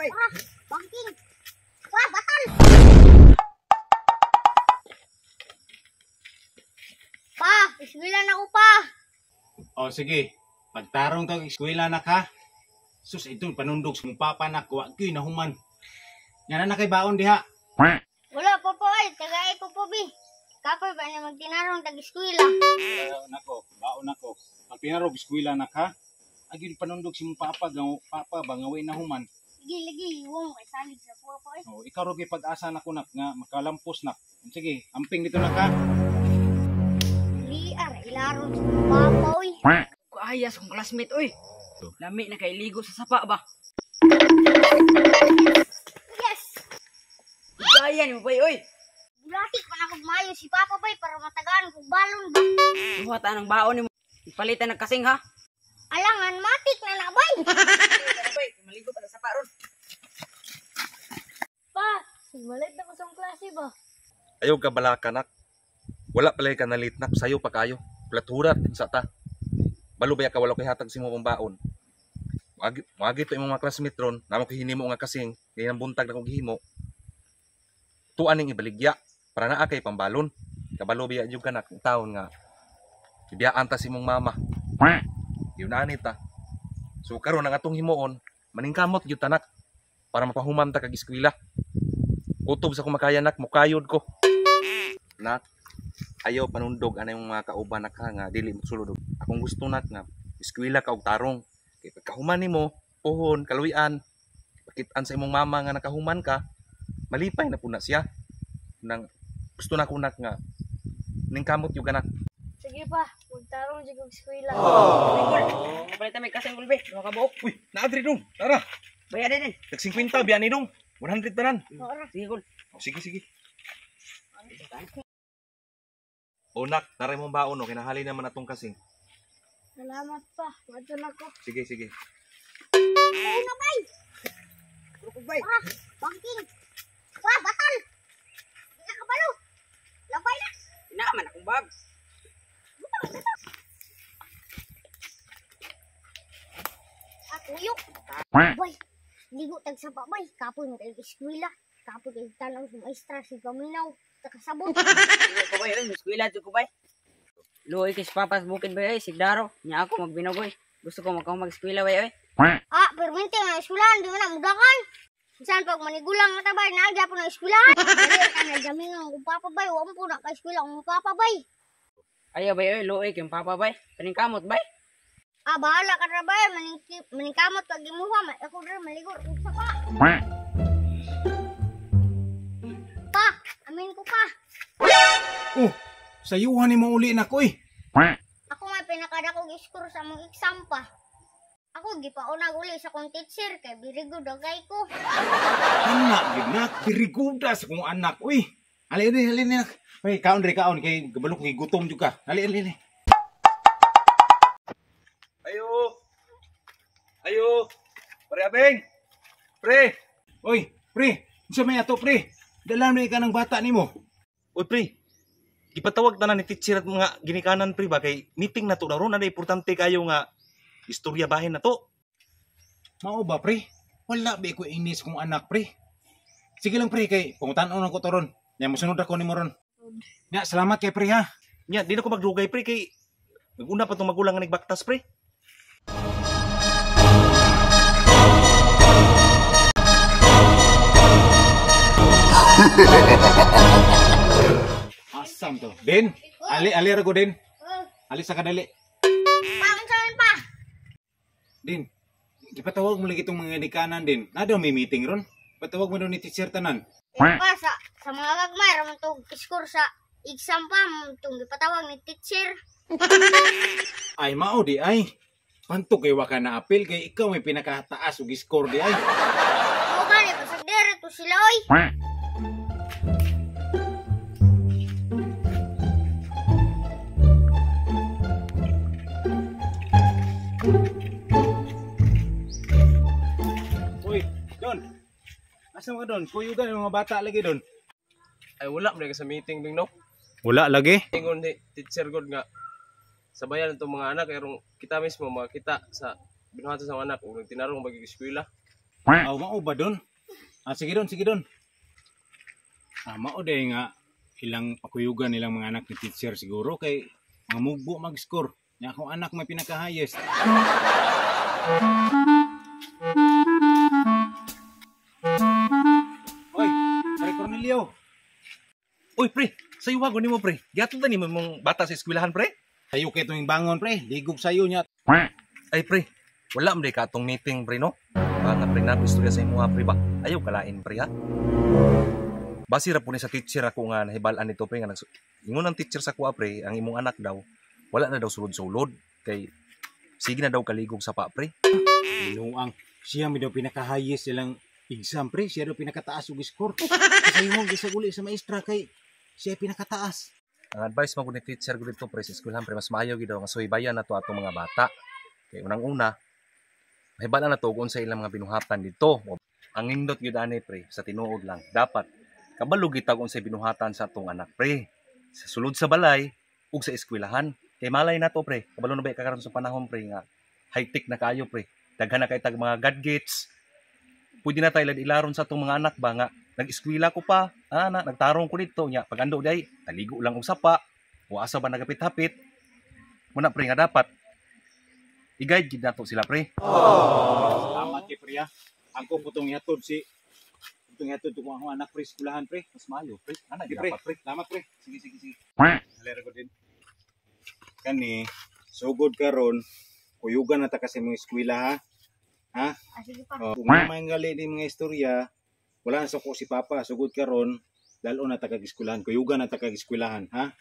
Bay. Tara, banking. Wah, batal. Pa, eskwela na ko pa. O sige, pagtarong kag eskwela na ka. Sus, ito panundog sa mong papa na wa gyud nahuman. Nga na kay baon diha. Wala po po ay, tagay ko po bi. Kapoy ba na magtinarong tag eskwela? Nako, baon nako. Pag tinarong eskwela na ka, agil panundog si mong papa gaw papa ba nga way nahuman. Lagi lagi, wong kay salig sa kuha po ay. O, ikaw ro gyud pag-asa nako nak nga makalampos nak. Sige, amping dito na ka. Liar, ilaron sa mong papa oy. Kuayas kong classmate oy. Lami na kay ligo sa sapa ba. Yes. Gaya ni mo bay oy. Bulati pa na kog mayo si papa bay para matagaan kog balon ba. Duha ta ng baon nimo. Ipalitan ng kasing ha. Alangan matik na na bay. Bay, maligo pa sa sapa ron. Pa, simalit na ko sa klase ba? Ayaw ka bala kanak. Wala pala ka nalit nak sayo pa kayo. Platurat sa ta. Balo ba ka wala kay hatag si mo pang baon. Moagi to imong mga classmate ron, namo kay hinimo nga kasing, gayang buntag na kog gihimo. Tuan ning ibaligya para naa kay pambalon. Kabalo biya jud kanak taon nga ibiyaan ta si mong mama. Yun ta. So karon ang atong himuon, maningkamot gyud tanak para mapahuman ta kag eskwela. Kutob sa kumakaya nak, mukayod ko. Nak, ayaw panundog anay mong mga kauban nak ha, nga dili mo sulod. Akong gusto nak nga eskwela ka og tarong. Kay pagkahuman nimo, puhon, kaluy-an, pakit-an sa imong mama nga nakahuman ka, malipay na pud na siya. Nang gusto na ko nak nga ningkamot yung anak. Sige pa, magtarong jud kog eskwela. Palitan may kasing gulbe. Duha ka buok. Uy, naadri dong. Tara. Bayad din. Tag 50 biya ni dong. 100 tanan. Ora. Sige gul. Oh, sige, sige. O nak, naray mong baon no, kinahali naman atong kasing. Salamat pa. Madto na ko. Sige, sige. Una bay. Rukog bay. Tara, banking. Wah, batal. Di ka kabalo. Labay na. Inaaman akong bag. Ah, tuyok. Bay, ligo tag sapa bay. Kapoy mo tayo eskwela. Kapoy kay tanaw sa maestra si paminaw. Takasabot. Ligo ko bay oy, eskwela jud ko bay. Luoy kay sa papas bukid bay oy, sigdaro. Nya ako magbinogoy. Gusto ko magkahuman mag-eskwela bay oy. Ah, permente nga eskwelahan, di mo na mudakan. Saan pag manigulang nga tabay, naagya po ng eskwelahan. Dali ka na jamingan kung papa bay, wa mo po na ka-eskwela kung papa bay. Ayaw bay oy, luoy kay papa bay. Kaning kamot bay. Ah, bahala ka na bay, maningkamot kag imuha, ako diri maligo og sapa. Pa, amin ko pa. Oh, sayuhan nimo uli nako eh. Ako may pinakadakog score sa among exam pa. Ako gipaunag uli sa akong teacher kay very good agay ko. Anak gyud nak, biriguda sa kong anak uy. Ali ali ali nak. Uy, kaon ri kaon kay gabalo ko gutom jud ka. Ali ali ali. Ayo. Ayo. Pre Abeng. Pre. Uy, pre, unsa may ato pre? Dala na ka ng bata nimo. Uy pre. Gipatawag tanan ni teacher at mga ginikanan pre ba kay meeting na to na ron, ano importante kayo nga istorya bahin na to. Mao ba pre? Wala ba ko inis kong anak pre. Sige lang pre kay pangutan-on ako to ron. Nya mosunod ako nimo ron. Nya salamat kay pre ha. Nya di na ko magdugay pre kay naguna pa tong magulang nga nagbaktas pre. Asam to. Den, ali ali ra ko den. Ali sa kadali. Pa, unsa man pa? Din, gipatawag mo lagi itong mga ginikanan din. Na daw may meeting ron. Patawag mo daw ni teacher tanan. Eh, pa, sa mga gagmay, ramon tong score sa exam pa, tong gipatawag ni teacher. Ay mao di ay. Panto kay wa ka na apil kay ikaw may pinakataas og score di ay. O gani, pasag dere to sila oy. Uy, Don. Asa ka Don? Kuyugan yung mga bata lagi Don. Ay wala man sa meeting ding no. Wala lagi. Ingon ni teacher god nga sabayan itong mga anak kay kita mismo makita sa binuhatan sa mga anak ug nagtinarong bagi eskwela. Aw, mao ba don? Ah, sige don, sige don. Ah, mao day nga ilang pakuyugan nilang mga anak ni teacher siguro kay mga mugbo mag-score. Nya akong anak may pinaka-highest. Oy, Pare Cornelio. Uy pre, sayo wago nimo pre. Gihatod na nimo imong bata sa eskwelahan pre. Sayo kay tuwing bangon pre, ligog sayo niya. Ay pre, wala man day ka atong meeting pre no. Nga pre na istorya sa imo pre ba. Ayaw kalain pre ha. Basi ra po ni sa teacher ako nga nahibal-an nito pre nga ingon ang teacher sa kuha pre, ang imong anak daw wala na daw sulod-sulod kay sige na daw kaligog sa pa pre. Binuang siya may daw pinaka-highest silang exam pre, siya daw pinakataas og score. Kasi mo gisag uli sa maestra kay siya pinakataas. Ang advice mo ni teacher ko dito pre sa eskwelahan pre, mas maayo gid daw nga subaybayan na to atong mga bata. Kay unang-una, mahibal-an na to kung unsa ilang mga binuhatan dito. Ang nindot gyud ani pre sa tinuod lang, dapat kabalo gyud ta kung unsay binuhatan sa atong anak pre. Sa sulod sa balay ug sa eskwelahan. Kay malay nato pre, kabalo na ba ka karon sa panahon pre nga high-tech na kaayo pre. Daghan na kay tag mga gadgets. Pwede na tayo ilaron sa atong mga anak ba nga nag-eskwela ko pa, ana, nagtarong ko dito nya pag ando day, taligo lang og sapa, o asa ba nagapit-hapit. Muna pre nga dapat i-guide gid nato sila pre. Salamat kay pre ha. Ang kong putong ihatod si putong ihatod ko akong anak pre eskwelahan pre. Mas maayo pre. Ana Sige, pre. dapat pre. Salamat pre. Sige sige sige. Halera ko din. Kani sugod karon kuyugan na ta kasi mga eskwela ha. Ah, sige pa. Oh, kung may gali ni mga istorya, wala na sa ko si Papa, sugod karon, lalo na ta kag eskwelahan, kuyugan na ta kag eskwelahan, ha?